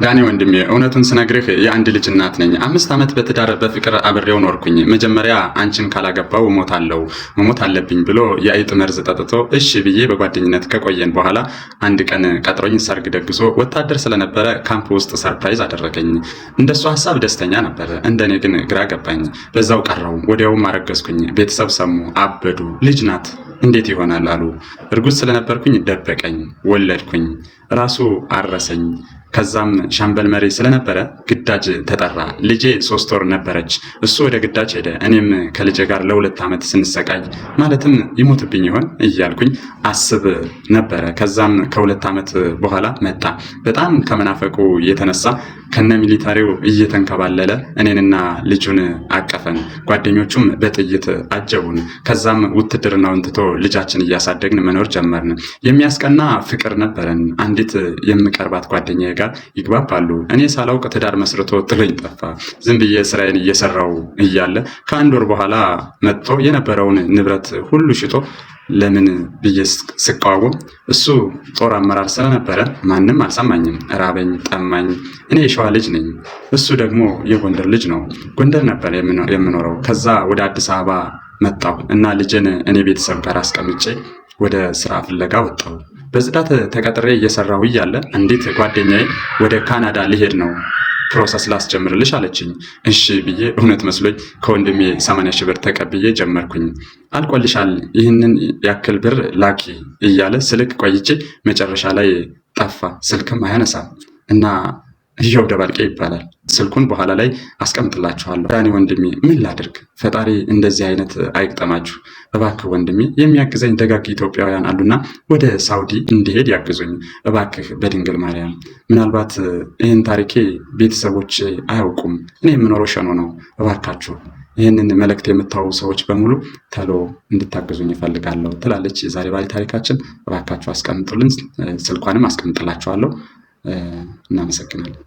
ዳኔ ወንድሜ፣ እውነቱን ስነግርህ የአንድ ልጅ እናት ነኝ። 5 ዓመት በትዳር በፍቅር አብሬው ኖርኩኝ። መጀመሪያ አንቺን ካላገባው እሞታለሁ፣ መሞት አለብኝ ብሎ የአይጥ መርዝ ጠጥቶ እሺ ብዬ በጓደኝነት ከቆየን በኋላ አንድ ቀን ቀጥሮኝ ሰርግ ደግሶ ወታደር ስለነበረ ካምፕ ውስጥ surprise አደረገኝ። እንደሱ ሀሳብ ደስተኛ ነበር፣ እንደኔ ግን ግራ ገባኝ። በዛው ቀረው። ወዲያውም አረገዝኩኝ። ቤተሰብ ሰሙ፣ አበዱ። ልጅ ናት እንዴት ይሆናል አሉ። እርጉዝ ስለነበርኩኝ ደበቀኝ። ወለድኩኝ። ራሱ አረሰኝ። ከዛም ሻምበል መሪ ስለነበረ ግዳጅ ተጠራ። ልጄ 3 ወር ነበረች። እሱ ወደ ግዳጅ ሄደ። እኔም ከልጄ ጋር ለ2 ዓመት ስንሰቃይ ማለትም ይሞትብኝ ይሆን እያልኩኝ አስብ ነበረ። ከዛም ከ2 ዓመት በኋላ መጣ። በጣም ከመናፈቁ የተነሳ ከነ military ው እየተንከባለለ እኔንና ልጁን አቀፈን። ጓደኞቹም በጥይት አጀቡን። ከዛም ውትድርናውን ትቶ ልጃችን እያሳደግን መኖር ጀመርን። የሚያስቀና ፍቅር ነበረን። አንዲት የምቀርባት ጓደኛዬ ጋር ይግባባሉ። እኔ ሳላውቅ ትዳር መስርቶ ጥሎኝ ጠፋ። ዝም ብዬ ስራዬን እየሰራው እያለ ከአንድ ወር በኋላ መጥቶ የነበረውን ንብረት ሁሉ ሽጦ ለምን ብዬ ስቃወም እሱ ጦር አመራር ስለነበረ ማንም አልሰማኝም። ራበኝ፣ ጠማኝ። እኔ የሸዋ ልጅ ነኝ፣ እሱ ደግሞ የጎንደር ልጅ ነው። ጎንደር ነበር የምኖረው። ከዛ ወደ አዲስ አበባ መጣሁ እና ልጄን እኔ ቤተሰብ ጋር አስቀምጬ ወደ ስራ ፍለጋ ወጣሁ። በጽዳት ተቀጥሬ እየሰራሁ እያለ አንዲት ጓደኛዬ ወደ ካናዳ ልሄድ ነው፣ process ላስጀምርልሽ አለችኝ። እሺ ብዬ እውነት መስሎኝ ከወንድሜ 80 ሺህ ብር ተቀብዬ ጀመርኩኝ። አልቆልሻል፣ ይህንን ያክል ብር ላኪ እያለ ስልክ ቆይቼ መጨረሻ ላይ ጠፋ። ስልክም አያነሳም እና እዮብ ደባልቄ ይባላል። ስልኩን በኋላ ላይ አስቀምጥላችኋለሁ። ዳኒ ወንድሜ፣ ምን ላድርግ? ፈጣሪ እንደዚህ አይነት አይግጠማችሁ። እባክህ ወንድሜ፣ የሚያግዘኝ ደጋግ ኢትዮጵያውያን አሉና ወደ ሳውዲ እንዲሄድ ያግዙኝ እባክህ በድንግል ማርያም። ምናልባት ይህን ታሪኬ ቤተሰቦች አያውቁም። እኔ የምኖረው ሸኖ ነው። እባካችሁ ይህንን መልእክት የምታዩ ሰዎች በሙሉ ተሎ እንድታግዙኝ እፈልጋለሁ ትላለች የዛሬ ባለ ታሪካችን። እባካችሁ አስቀምጡልን። ስልኳንም አስቀምጥላችኋለሁ። እናመሰግናለን።